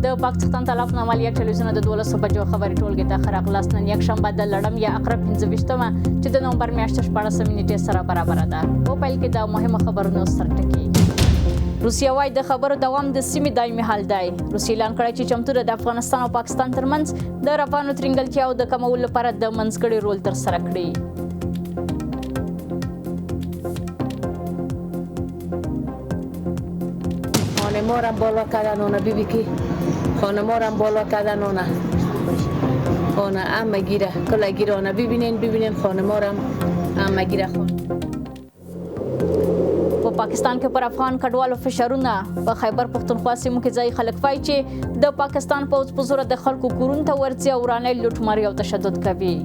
د پاکستان تالاف نامالیا ټلویزیون د 12 بجو خبري ټولګې ته ښه راغلاست. نن یکشنبه د لړم یا عقرب 25مه چې د نومبر میاشت 16 نیټې سره برابره ده. په پیل کې د مهمو خبرونو سرټکی. روسیه وايي د خبرو دوام د سیمې دایمي حل دی. روسیې اعلان کړی چې چمتو ده د افغانستان او پاکستان ترمنځ د روانو ترینګلتیاو د کمولو لپاره د منځګړي رول ترسره کړي. خانمارم بالا کردن اونه بیبی که خانمارم بالا کردن اونه خانه همه گیره کل گیره اونه ببینین ببینین خانمارم همه گیره خانه. په پاکستان کې پر افغان کډوالو فشارونه. په خیبر پښتونخوا سیمو کې ځای خلک وایي چې د پاکستان پوځ په زوره د خلکو کورونو ته ورځي او ورانۍ، لوټماري او تشدد کوي.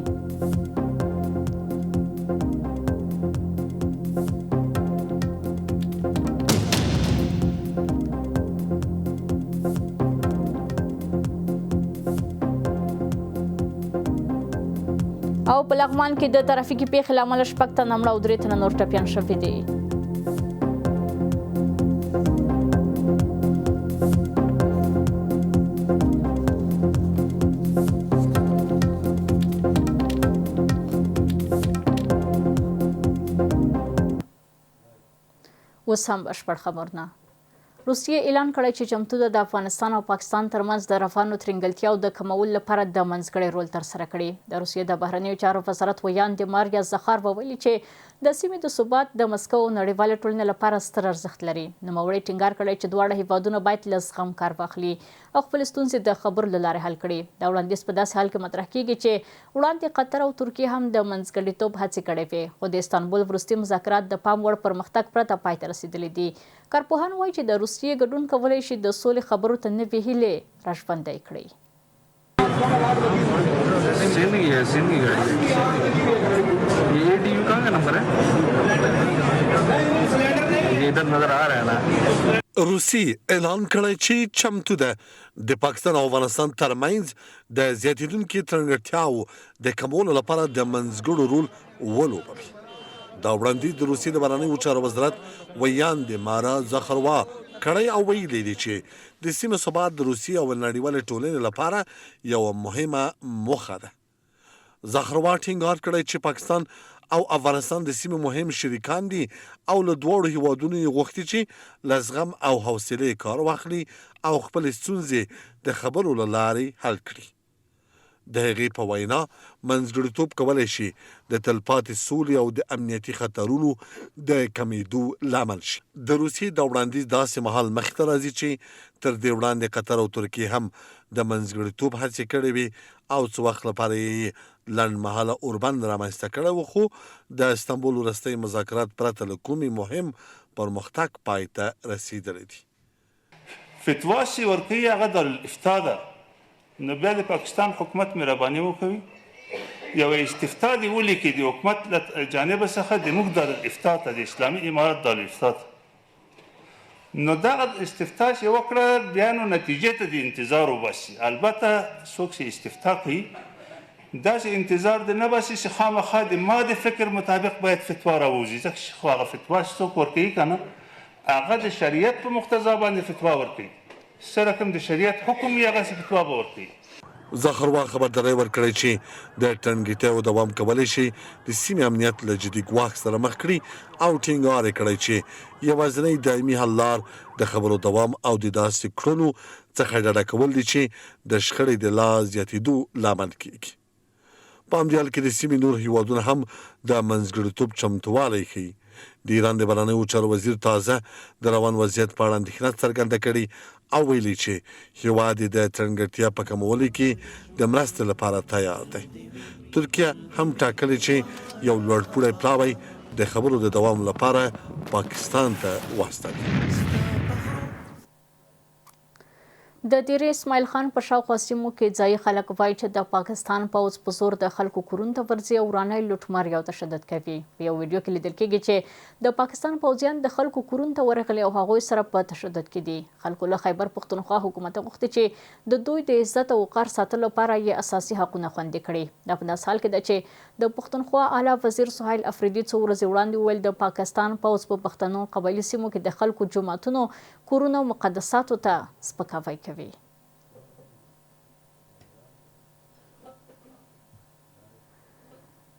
او په لغمان کې د ترافیکي پیښې له امله 6 تنه مړه او 3 تنه نور ټپیان شوي دي. اوس هم بشپړ خبرونه. روسیې اعلان کړی چې چمتو ده د افغانستان او پاکستان ترمنځ د روانو ترینګلتیاو د کمولو لپاره د منځګړی رول ترسره کړي. د روسیې د بهرنیو چارو وزارت ویاندې ماریا زخارووا ویلي چې د سیمې د ثبات د مسکو او نړیوالې ټولنې لپاره ستر ارزښت لري. نوموړي ټینګار کړی چې دواړه هیوادونه باید له زغم کار واخلي او خپلې ستونزې د خبرو له لارې حل کړي. دا وړاندیز په داسې حال کې مطرح کیږي چې وړاندې قطر او ترکیې هم د منځګړیتوب هڅې کړې وې، خو د استانبول وروستي مذاکرات د پام وړ پرمختګ پرته پای ته رسېدلي دي. کارپوهان وايي چې د روسیې ګډون کولی شي د سولې خبرو ته نوې هیلې راژوندۍ کړي. روسیې اعلان کړی چې چمتو ده د پاکستان او افغانستان ترمنځ د زیاتېدونکي ترنګړتیاوو د کمولو لپاره د منځګړو رول ولوبوي. دا وړاندیز د روسیې د بهرنیو چارو وزارت ویاندې مارا زخروا کړی او ویلي دي چې د سیمې ثبات د روسیې او نړیوالې ټولنې لپاره یوه مهمه موخه ده. زخروا ټینګار کړی چې پاکستان او افغانستان د سیمې مهم شریکان دي او له دواړو هیوادونو یې غوښتي چې له زغم او حوصلې کار واخلي او خپلې ستونزې د خبرو له لارې حل کړي. د هغې په وینا، منځګړیتوب کولی شي د تلپاتې سولې او د امنیتي خطرونو د کمېدو لامل شي. د روسیې دا وړاندیز داسې مهال مخې ته راځي چې تر دې وړاندې قطر او ترکیې هم د منځګړیتوب هڅې کړې وې او څه وخت لپاره یې لنډمهاله اوربند رامنځته کړی و، خو د استانبول وروستۍ مذاکرات پرته له کومې مهم پرمختګ پای ته رسېدلي دي. فتوا چې ورکوي هغه دارالافتاء ده، نو بیا د پاکستان حکومت مهرباني وکوي یوه استفتاء دې ولیکي د حکومت له جانبه څخه د موږ دارالافتاء ته، د اسلامي امارت دارالافتاء ته، نو دغه استفتاء چې وکړه بیا نو نتیجې ته دې انتظار وباسي. البته څوک چې استفتاء کوي داسې انتظار دې نه باسي چې خامخا د ما د فکر مطابق باید فتوا راووځي، ځکه چې خو هغه فتوا چې څوک ورکوي که نه هغه د شریعت په مقتضا باندې فتوا ورکوي، څه رقم د شریعت حکم وي هغسې فتوا به ورکوي. زاخروا خبرداری ورکړی چې د ټنګیتیو دوام کولی شي د سیمې امنیت له جدي ګواښ سره مخ کړي او ټینګار یې کړی چې یوازینۍ دایمي حل لار د خبرو دوام او د داسې کړنو څخه ډډه کول دي چې د شخړې د لا زیاتیدو لامل کیږي. په همدې حال کې د سیمې نور هیوادونه هم د منځګړیتوب چمتووالی ښيي. د ایران د بهرنیو چارو وزیر تازه د روان وضعیت په اړه اندېښنه څرګنده کړې او ویلي چې هیواد یې د ترنګړتیا په کمولو کې د مرستې لپاره تیار دی. ترکیه هم ټاکلې چې یو لوړپوړی پلاوی د خبرو د دوام لپاره پاکستان ته واستوي. د دېرې اسماعیل خان په شاوخوا سیمو کې ځايي خلک وايي چې د پاکستان پوځ په زور د خلکو کورونو ته ورځي او ورانی، لوټماري او تشدد کوي. په یو ویډیو کې لیدل کېږي چې د پاکستان پوځیان د خلکو کورونو ته ورغلي او هغوی سره په تشدد کې دي. خلکو له خیبر پښتونخوا حکومته غوښتي چې د دوی د عزت او وقار ساتلو لپاره یې اساسي حقونه خوندي کړي. دا په داسې حال کې ده چې د پښتونخوا اعلی وزیر سهیل افریدي څو ورځې وړاندې وویل، د پاکستان پوځ په پښتنو قبایلي سیمو کې د خلکو جوماتونو، کورونو او مقدساتو ته سپکاوی کوي.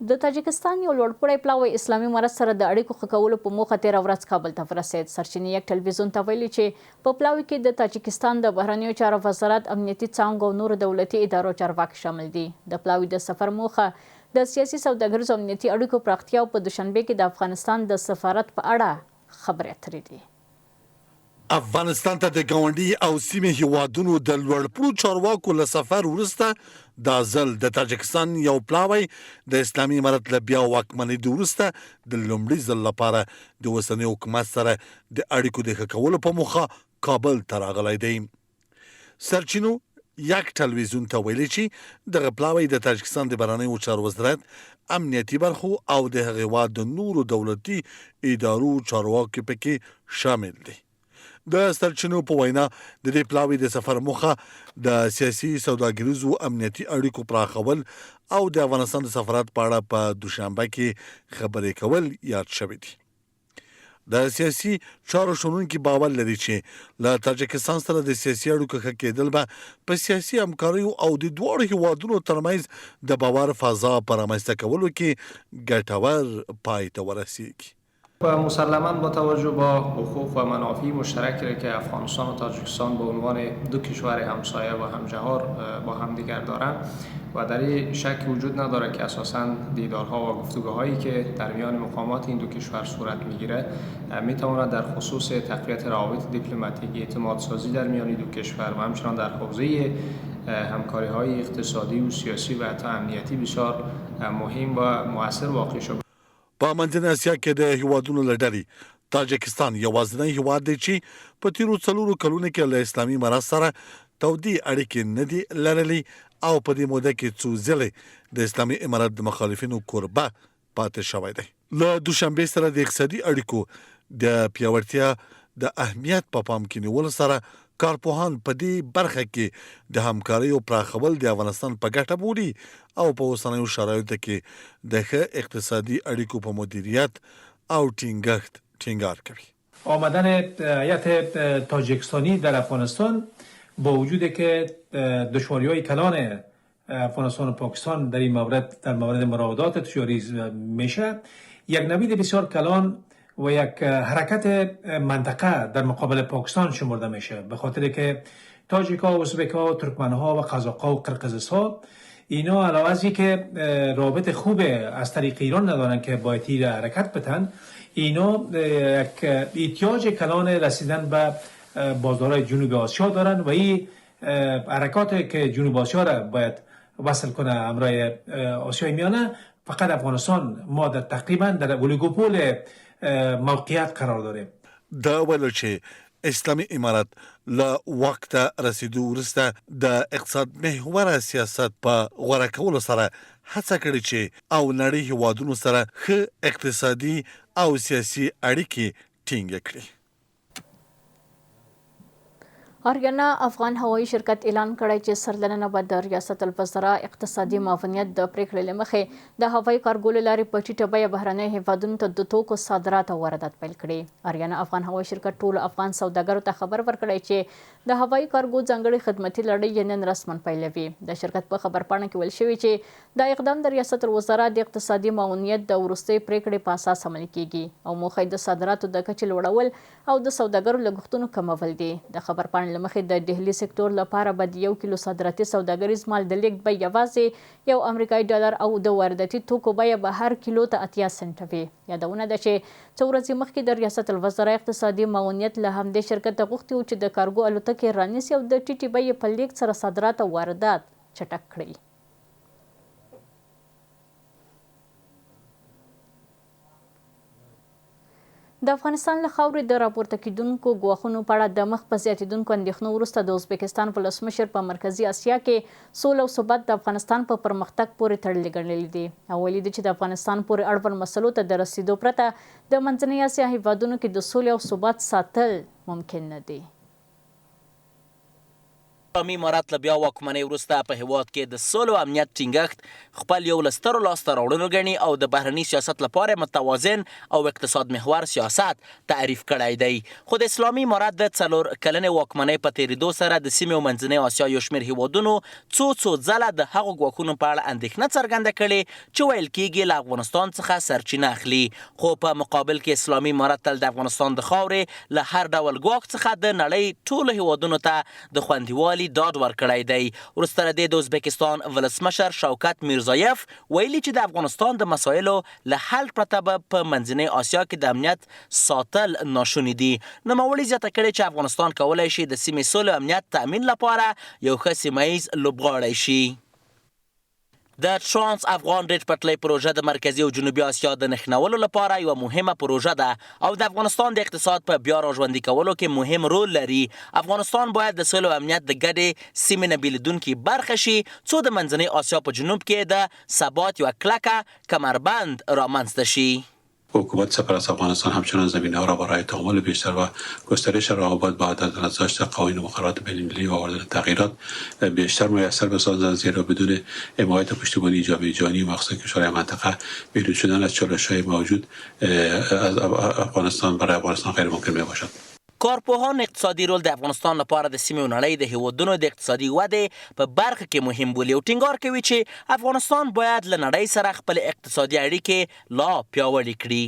د تاجکستان یو لوړپوړی پلاوی اسلامي امارت سره د اړیکو ښه کولو په موخه تېره ورځ کابل ته ورسېد. سرچینې یک ټلویزیون ته ویلي چې په پلاوي کې د تاجکستان د بهرنیو چارو وزارت، امنیتي څانګو او نورو دولتي ادارو چارواکي شامل دي. د پلاوي د سفر موخه د سیاسي، سوداګریزو او امنیتي اړیکو پراختیا او په دوشنبه کې د افغانستان د سفارت په اړه خبرې اترې دي. افغانستان ته د ګاونډي او سیمې هیوادونو د لوړپوړو چارواکو له سفر وروسته دا ځل د تاجکستان یو پلاوی د اسلامي امارت له بیا واکمنېدو وروسته د لومړي ځل لپاره د اوسني حکومت سره د اړیکو د ښه کولو په موخه کابل ته راغلی دی. سرچینو یک ټلویزیون ته ویلي چې دغه پلاوی د تاجکستان د بهرنیو چارو وزارت، امنیتي برخو او د هغه هېواد د نورو دولتي ادارو چارواکي پکې شامل دي. د سرچینو په وینا د دې پلاوي د سفر موخه د سیاسي، سوداګریزو، امنیتي اړیکو پراخول او د افغانستان د سفارت په اړه په دوشنبه کې خبرې کول یاد شوي دي. د سیاسي چارو شنونکي باور لري چې له تاجکستان سره د سیاسي اړیکو ښه کېدل به په سیاسي همکاریو او د دواړو هیوادونو ترمنځ د باور فضا په رامنځته کولو کې ګټور پای ته ورسیږي. مسلما با توجه با حقوق و منافع مشترکی را که افغانستان و تاجیکستان به عنوان دو کشور همسایه و همجهار با همدیگر دارند و در این شک وجود نداره که اساسا دیدارها و گفتگوهایی که در میان مقامات این دو کشور صورت میگیره میتواند در خصوص تقویت روابط دیپلماتیک، اعتماد سازی در میان دو کشور و همچنان در حوزه همکاری های اقتصادی و سیاسی و حتی امنیتی بسیار مهم و موثر واقع شود. په منځنۍ اسیا کې د هیوادونو له ډلې تاجکستان یوازینی هیواد دی چې په تیرو څلورو کلونو کې له اسلامي امارت سره تودې اړیکې نه دي لرلې او په دې موده کې څو ځلې د اسلامي امارت د مخالفینو کوربه پاتې شوی دی. له دوشنبې سره د اقتصادي اړیکو د پیاوړتیا د اهمیت په پام کې نیولو سره کارپوهان په دې برخه کې د همکاریو پراخول د افغانستان په ګټه بولي او په اوسنیو شرایطو کې د ښه اقتصادي اړیکو په مدیریت او ټینګښت ټینګار کوي. آمدن هیئت تاجیکستانی در افغانستان با وجود که دشواری‌های کلان افغانستان و پاکستان در این مورد در مورد مراودات تجاری میشه یک نوید بسیار کلان و یک حرکت منطقه در مقابل پاکستان شمرده میشه به خاطر که تاجیک ها، ازبک ها، ترکمن ها و قزاق ها و قرقیز ها اینا علاوه از که رابط خوب از طریق ایران ندارن که باید تیر حرکت بتن اینا یک احتیاج کلان رسیدن به بازارهای جنوب آسیا دارن و این حرکات که جنوب آسیا را باید وصل کنه همراه آسیای میانه فقط افغانستان ما در تقریبا در اولیگوپول موقعیت قرار داریم. ده ویل چې اسلامي امارت له واک ته رسېدو وروسته د اقتصاد محوره سیاست په غوره کولو سره هڅه کړې چې او نړۍ هېوادونو سره ښه اقتصادي او سیاسي اړیکې ټینګې کړي. آریانا افغان هوایي شرکت اعلان کړی چې سر له ننه به د ریاست الوزرا اقتصادي معاونیت د پرېکړې له مخې د هوایي کارګو له لارې په ټیټه بیه بهرنیو هېوادونو ته د توکو صادرات او واردات پیل کړي. آریانا افغان هوایي شرکت ټولو افغان سوداګرو ته خبر ورکړی چې د هوایي کارګو ځانګړې خدمتي لړۍ یې نن رسما پیلوي. د شرکت په خبرپاڼه کې ویل شوي چې دا اقدام د ریاست الوزرا د اقتصادي معاونیت د وروستۍ پرېکړې په اساس عملي کېږي او موخه یې د صادراتو د کچې لوړول او د سوداګرو لګښتونو کمول دي. د خبرپاڼې له مخې، د ډهلي سکتور لپاره به د یو کیلو صادراتي سوداګریز مال د لېږد بیه یوازې یو امریکایي ډالر او د وارداتي توکو بیه به هر کیلو ته 80 سنټه وي. یادونه ده چې څو ورځې مخکې د ریاست الوزرا اقتصادي معاونیت له همدې شرکته غوښتي وو چې د کارګو الوتکې رانیسي او د ټیټې بیې په لېږد سره صادرات او واردات چټک کړي. د افغانستان له خاورې د راپورته کېدونکو ګواښونو په اړه د مخ په زیاتېدونکو اندېښنو وروسته د ازبیکستان ولسمشر په مرکزي اسیا کې سوله او ثبات د افغانستان په پرمختګ پورې تړلي ګڼلي دي او ویلي دي چې د افغانستان پورې اړوند مسلو ته د رسېدو پرته د منځنۍ اسیا هېوادونو کې د سولې او ثبات ساتل ممکن نه دي. اسلامي امارت له بیا واکمنۍ وروسته په هېواد کې د سولې او امنیت ټینګښت خپل یو له سترو لاسته راوړنو ګڼي او د بهرني سیاست لپاره یې متوازن او اقتصاد محور سیاست تعریف کړی دی. خو د اسلامي امارت د څلور کلنې واکمنۍ په تېرېدو سره د سیمې او منځنۍ اسیا یو شمېر هېوادونو څو څو ځله د هغو ګواښونو په اړه اندېښنه څرګنده کړې چې ویل کېږي له افغانستان څخه سرچینه اخلي. خو په مقابل کې اسلامي امارت تل د افغانستان د خاورې له هر ډول ګواښ څخه د نړۍ ټولو هېوادونو ته د خوندیوالي ډاډ ورکړی دی. وروسته له دې د ازبیکستان ولسمشر شوکت میرضایف ویلي چې د افغانستان د مسایلو له حل پرته به په منځنۍ اسیا کې د امنیت ساتل ناشوني دي. نوموړي زیاته کړې چې افغانستان کولای شي د سیمې سولې او امنیت تأمین لپاره یو ښه سیمه ییز لوبغاړی شي. د ټرانس افغان ریل پټلۍ پروژه د مرکزي او جنوبي اسیا د نښلولو لپاره یوه مهمه پروژه ده او د افغانستان د اقتصاد په بیا راژوندي کولو کې مهم رول لري. افغانستان باید د سولې او امنیت د ګډې سیمې نه بېلېدونکې برخه شي، څو د منځنۍ اسیا په جنوب کې د ثبات یوه کلکه کمربند رامنځته شي. حکومت سرپرست افغانستان همچنان زمینه ها را برای تعامل بیشتر و گسترش روابط با در نظر قوانین و مقررات بین المللی و آوردن تغییرات بیشتر میسر بسازند، زیرا بدون حمایت و پشتیبانی جامعه جهانی و مخصوصا کشورهای منطقه بیرون شدن از چالش های موجود از افغانستان برای افغانستان غیر ممکن می باشد. کارپوهان اقتصادي رول د افغانستان لپاره د سیمې او نړۍ د هېوادونو د اقتصادي ودې په برخه کې مهم بولي او ټینګار کوي چې افغانستان باید له نړۍ سره خپلې اقتصادي اړیکې لا پیاوړې کړي.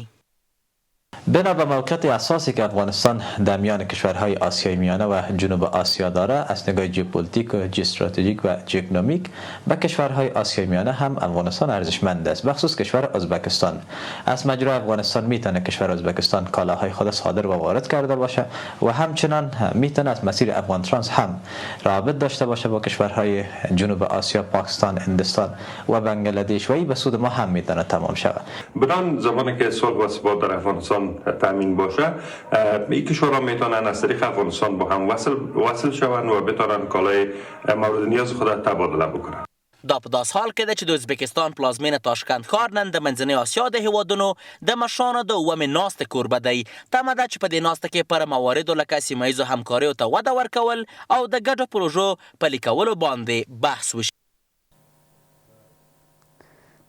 بنا به موقعیت اساسی که افغانستان در میان کشورهای آسیای میانه و جنوب آسیا داره، از نگاه ژئوپلیتیک و ژئواستراتژیک و ژئواکونومیک به کشورهای آسیای میانه هم افغانستان ارزشمند است، بخصوص کشور ازبکستان. از مجرای افغانستان میتونه کشور ازبکستان کالاهای خود صادر و وارد کرده باشه و همچنان میتونه از مسیر افغان ترانس هم روابط داشته باشه با کشورهای جنوب آسیا، پاکستان، هندستان و بنگلادش و ای به سود ما هم میتونه تمام شود. بدان زمانی که صلح و ثبات در افغانستان تامین باشه، این کشورها میتونن از طریق افغانستان با هم وصل وصل شوند و بتونن کالای مورد نیاز خود تبادله بکنن. دا په داس حال کې ده چې د ازبیکستان پلازمېنه تاشکند ښار نن د منځنۍ اسیا د هېوادونو د مشرانو د اوومې ناستې کوربه دی. تمه ده چې په دې ناسته کې پر مواردو لکه سیمه ییزو همکاریو ته وده ورکول او د ګډو پروژو پلي کولو باندې بحث وشي.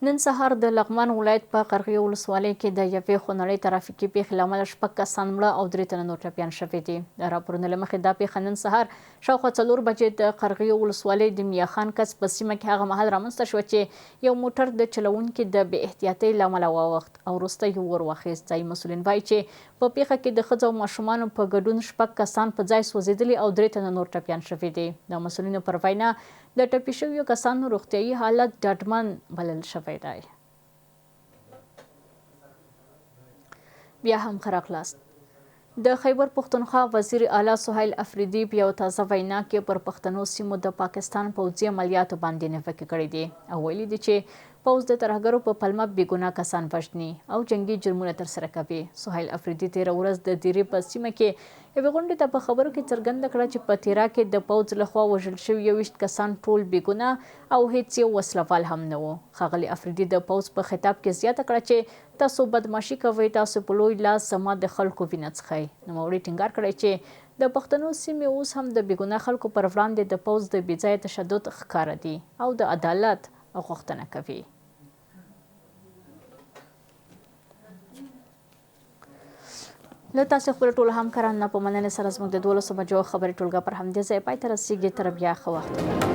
نن سهار د لغمان ولایت په قرغیو ولسوالۍ کې د یوې خونړۍ ترافیکي پېښې له امله شپږ کسان مړه او درې تنه نور ټپیان شوي دي. د راپورونو له مخې دا پېښه نن سهار شاوخوا څلور بجې د قرغیو ولسوالۍ د میاخان کڅ په سیمه کې هغه مهال رامنځته شوه چې یو موټر د چلوونکي د بې احتیاطۍ له امله واوښت او وروسته یې اور واخیست. ځايي مسؤلین وايي چې په پېښه کې د ښځو او ماشومانو په ګډون شپږ کسان په ځای سوځېدلي او درې تنه نور ټپیان شوي دي. د مسؤلینو پر وینا د ټپي شویو کسانو روغتیايي حالت ډاډمن بلل شوی دی. بیا هم ښه راغلاست. د خیبر پښتونخوا وزیر اعلی سهیل افریدي په یوه تازه وینا کې پر پښتنو سیمو د پاکستان پوځي عملیاتو باندې نیوکې کړې دي او ویلي دي چې پوځ د ترهګرو په پلمه بې ګناه کسان وژني او جنګي جرمونه ترسره کوي. سهیل افریدي تېره ورځ د دیرې په سیمه کې یوې غونډې ته په خبرو کې څرګنده کړه چې په تیرا کې د پوځ له خوا وژل شوي 21 کسان ټول بې ګناه او هېڅ یو وسله وال هم نه وو. ښاغلي افریدي د پوځ په خطاب کې زیاته کړه چې تاسو بدمعاشي کوئ، تاسو په لوی لاس زما د خلکو وینه څښئ. نوموړي ټینګار کړی چې د پښتنو سیمې اوس هم د بې ګناه خلکو پر وړاندې د پوځ د بې ځایه تشدد ښکار دي او د عدالت غوښتنه کوي. له تاسو خپل ټولو همکارانو نه په مننې سره زموږ د 12 بجو خبري ټولګه پر همدې ځای پای ته رسیږي. تر بیا ښه وخت.